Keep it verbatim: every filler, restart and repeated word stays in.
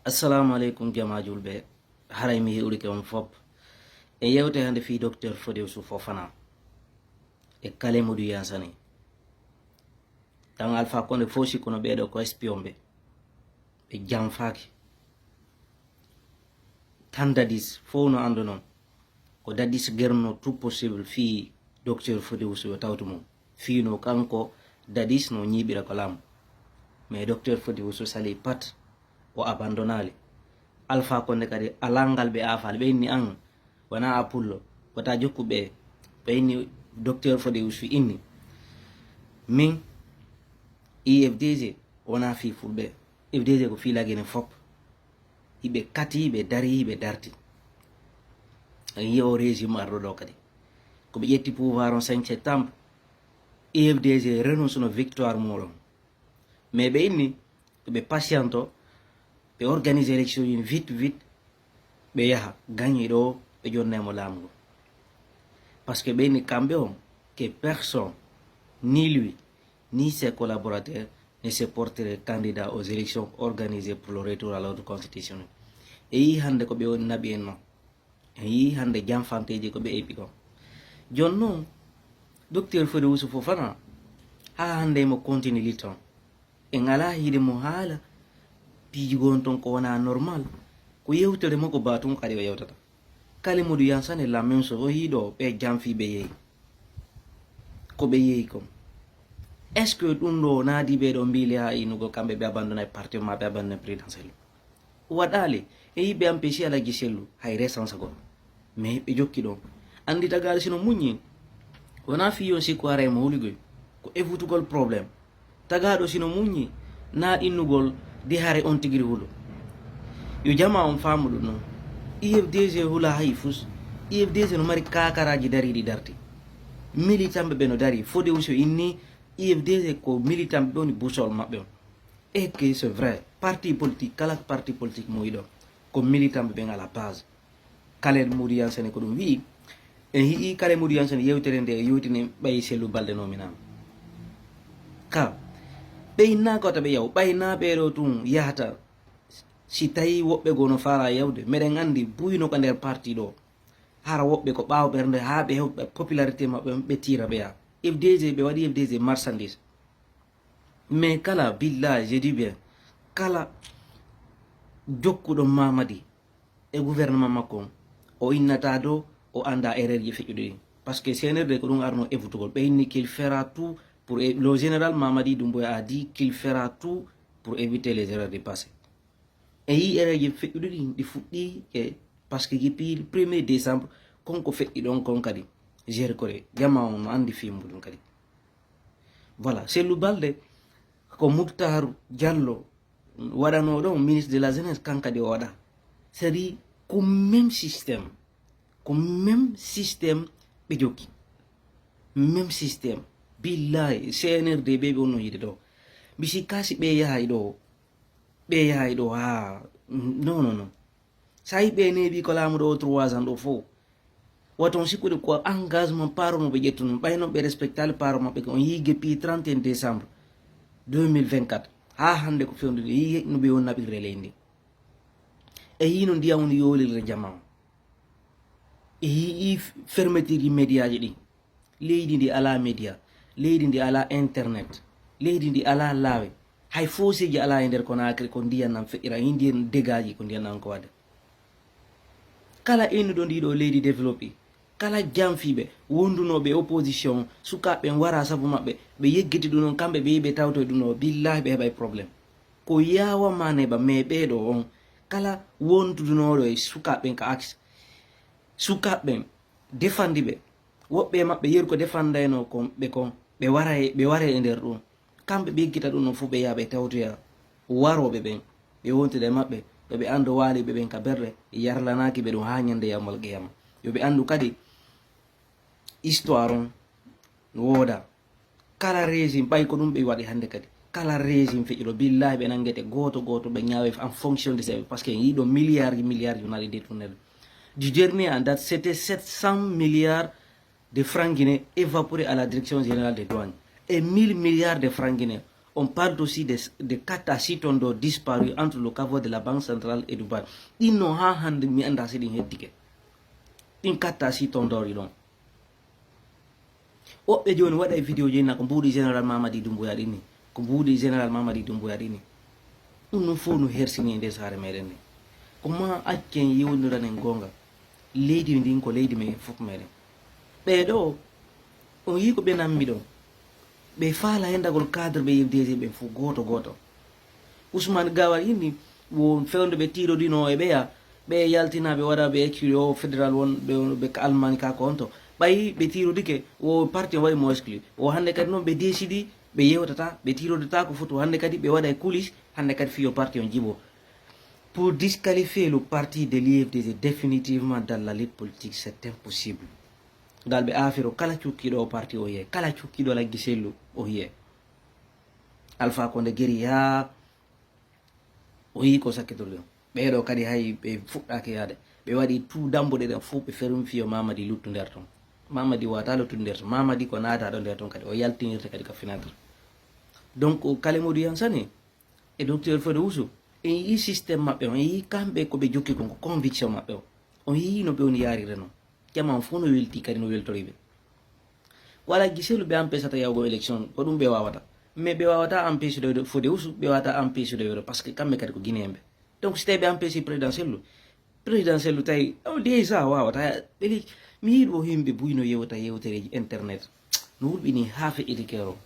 Assalamu aleykum, jama julɓe. Haray mi hiwrike on fop. E yewte hannde fii Docteur Fodé Youssouf Fofana e Kale Modou Yansane. Tan Alpha Condé fof sikkuno ɓeeɗo ko espion ɓe. Ɓe janfaaki. Tan Dadis fof no annduno. Ko Dadis gerno tout possible fii Docteur Fodé Youssouf yo tawtu mum. Fii no kanko Dadis no ñiiɓira ko laamu. Mais Docteur Fodé Youssouf sali pat, o abandonaali. Alpha Condé kadi alaa ngal ɓe aafaali. Ɓe inni an, wonaa a pullo, wota jokku ɓe. Ɓe inni Docteur Fodé Youssouf inni. Min, I F D G wonaa fii fulɓe. I F D G ko fii Lagine fop. Hiɓe kati, hiɓe dari, hiɓe darti. En yiya o régime arɗo ɗo kadi. Ko ɓe ƴetti pouvoir on cinq septembre, I F D G renonce no victoire muɗum. Mais ɓe inni, ko ɓe patiento, ɓe organise élection yi vite, vite, ɓe yaha, gagne ɗo, ɓe jonna mo laamu ngu. Parce que ɓe inni kamɓe on, que personne, ni lui, ni ses collaborateurs, ne se porterait candidat aux élections organisées pour le retour à l'ordre constitutionnel. E yii hannde ko ɓe woni naɓi en non. E yii hannde janfanteeji ko ɓe eɓi kon. Jooni non, Docteur Fodé Youssouf Fofana, haa hannde mo continue litton. En alaa hiide mo haala piiji gon ton ko wonaa normal. Ko yewtere makko ba tun kadi o yewtata. Kale Modou Yansane la même chose, o yii ɗo ɓe janfii ɓe yehi. Ko ɓe yehi kon. Est-ce que ɗum ɗo naadi ɓe ɗo mbiili haa innugol kamɓe ɓe abandonay parti ma ɓe abandonay présidentiel? Waɗaali. E yiɓe empêché Alaji Sellu hay resansa gol. Mais ɓe jokki ɗon. Anndi tagaali sino muññi. Wonaa fii yon sikku haray mo huligoy. Ko evutugol problème. Tagaaɗo sino muññi, na innugol de hare on tigiri hulo. Yo jama on faamu ɗum non. I F D G hula hay fus. I F D G no mari kakaraaji dariiɗi darti. Militanɓe ɓe no dari. Fodé Youssouf inni I F D G ko militanɓe ɓe woni boussole maɓɓe on. Et que c'est vrai. Parti politique, kala parti politique mo yiɗo, ko militanɓe ɓen à la base. Kale Modou Yansane ko ɗum wi'i. En yi'i Kale Modou Yansane yewtere nde e yewtini ɓay Sellu Balde nominaama. Ka ɓey na ko wata ɓe yaw, ɓay na ɓeeɗo tun yahata. Si tawi woɓɓe goo no faala yawde, meɗen anndi buyno ko nder parti ɗo. Hara woɓɓe ko ɓaawo ɓernde haa ɓe heɓa popularité maɓɓe, ɓe tiira ɓe yaha. F D G, ɓe waɗi F D G marchandise. Mais kala, billahi, je dis bien, kala jokkuɗo Mamadi e gouvernement makko on, o innata dow, o annda erreur ji feƴƴuɗi ɗin. Parce que C N R D ko ɗum arno evutugol. Ɓe inni qu'il fera tout pour é-, le général Mamadi Doumbouya a dit qu'il fera tout pour éviter les erreurs du passé. E yii erreur ji feƴƴuɗi ɗin, ɗi fuɗɗi e, parce que depuis le premier décembre, kon ko feƴƴi ɗon kon kadi. Géré ko de, jama on no anndi fii muɗum kadi. Voilà, Sellu Balde, ko Muktar Diallo waɗano ɗon, ministre de la jeunesse, kan kadi o waɗa. C'est-à-dire, ko même système. Ko même système ɓe jokki. Même système. Billahi, C N R D ɓe ɓe wonno yiide ɗo. Mi sikka si ɓe yahay ɗo. Ɓe yahay ɗo, ha. Non, non, non. Sa yi ɓe neeɓi ko laamu ɗo o trois ans ɗo fof. Wato on sikkude ko engagement paro mo ɓe ƴettuno. Ɓay noon ɓe respectali paro maɓɓe ko on yii depuis trente et un décembre deux mille vingt-quatre. Ha hannde ko fewndo e yii no ɓe won naɓirde leydi ndi. E yii no ndiyam woni yoolirde jama on. E yii fermeture ji média ji ɗin. Leydi ndi alaa média. Leydi ndi alaa internet. Leydi ndi alaa laawe. Hay fooseeji alaa e nder Conakry, ko ndiyan nan feƴƴira, e ndiyan dégâts ji, ko ndiyan nan ko waɗde. Kala innuɗo ndi ɗo leydi développé, kala janfiiɓe, wondunooɓe e opposition, sukaaɓe ɓen wara sabu maɓɓe, ɓe yeggiti ɗum ɗon, kamɓe ɓe, ɓe tawtoye ɗum ɗo, billahi ɓe heɓay problème. Ko yaawa ma neɓa, mais ɓee ɗo on, kala wondunooɗo e sukaaɓe ɓen ka axe, sukaaɓe ɓen, defandi ɓe. Woɓɓe e maɓɓe yeru ko defandayno kon ɓe kon, ɓe wara e, ɓe wara e nder ɗum. Kamɓe ɓe yeggita ɗum ɗon fof, ɓe yaha ɓe tawtoya warooɓe ɓen, ɓe wontida e maɓɓe, yo ɓe anndu waaliiɓe ɓen ka berɗe, yarlanaaki ɓe ɗum haa ñande yawmal qiyama. Yo ɓe anndu kadi histoire on no wooda. Kala régime, ɓay ko ɗum ɓe waɗi hannde kadi. Kala régime feƴƴuɗo, billahi ɓe nanngete gooto gooto, ɓe ñaawe en fonction de ses, parce que en yii ɗo milliards ji, milliards ji wona ɗi détourné. Du dernier en date, c'était sept cents milliards de francs guinéens évaporés à la direction générale des douanes. Et mille milliards de francs guinéens. On parle aussi de, de carte à six tonnes d'or disparu entre le caveau de la Banque Centrale et Dubaï. Ɗin no ha hande mi anda si ɗin hettike. Ɗin carte à six tonnes d'or ɗon. Woɓɓe joni waɗa e vidéo jeni na ko mbuuɗi général Mamadi Doumbouya ɗini. Ko mbuuɗi général Mamadi Doumbouya ɗini. Ɗum ɗum fof no hersini e nder saare meɗen ni. Ko ma accen yewndiranen gonga. Leydi ndin ko leydi meɗen fof meɗen. Ɓeɗo, on yii ko ɓe nammi ɗon. Ɓe faala hendagol cadre ɓe F D G ɓen fof goto goto. Ousmane Gawar inni wo fewndo ɓe tirodino e ɓeya, ɓe yaltina ɓe waɗa ɓe exclu o fédéral won ɓe, ɓe ka Allemagne ka ko on to. Ɓayi ɓe tirodike, wo parti on waɗi mo exclu. O hande kadi noon ɓe décidi, ɓe yewtata, ɓe tirodata ko foto hande kadi ɓe waɗa e coulisse, hande kadi fiyo parti on jibo. Pour disqualifier le parti de l'U F D G définitivement dans la lutte politique, c'est impossible. Ngal ɓe affaire o kala cukkiɗo o parti o yiye, kala cukkiɗo Laggi Sellu o yiye. Alpha Condé guéri yaa o yii ko sakkitorɗe on. Ɓeeɗo kadi hay ɓe fuɗɗaaki yaade. Ɓe waɗi tout dambuɗe ɗen fof ɓe fermi fiyo Mamadi luttu nder ton. Mamadi wata luttu nder ton. Mamadi ko naataɗo nder ton kadi o yaltinirta kadi ka fenêtre. Donc Kale Modou Yansane e docteur Fodé Oussou en yii système maɓɓe on, en yii kamɓe ko ɓe jokki kon ko conviction maɓɓe o. On yii no ɓe woni yaarire non. Jama on fof no welti kadi no weltori ɓe. Wala Giselu ɓe empêchata yawgo élection ko ɗum ɓe wawata. Mais ɓe wawata empêchude Fodé Oussou, ɓe wawata empêchude yoɗo par ce que kamɓe kadi ko guinéen ɓe. Donc si tawi ɓe empêchi président Sellu, président Sellu tawi o déjà wawata ɓeli. Mi yiɗo yimɓe buyno yewta yewtereji internet. No wulɓini ha feƴƴiti kero.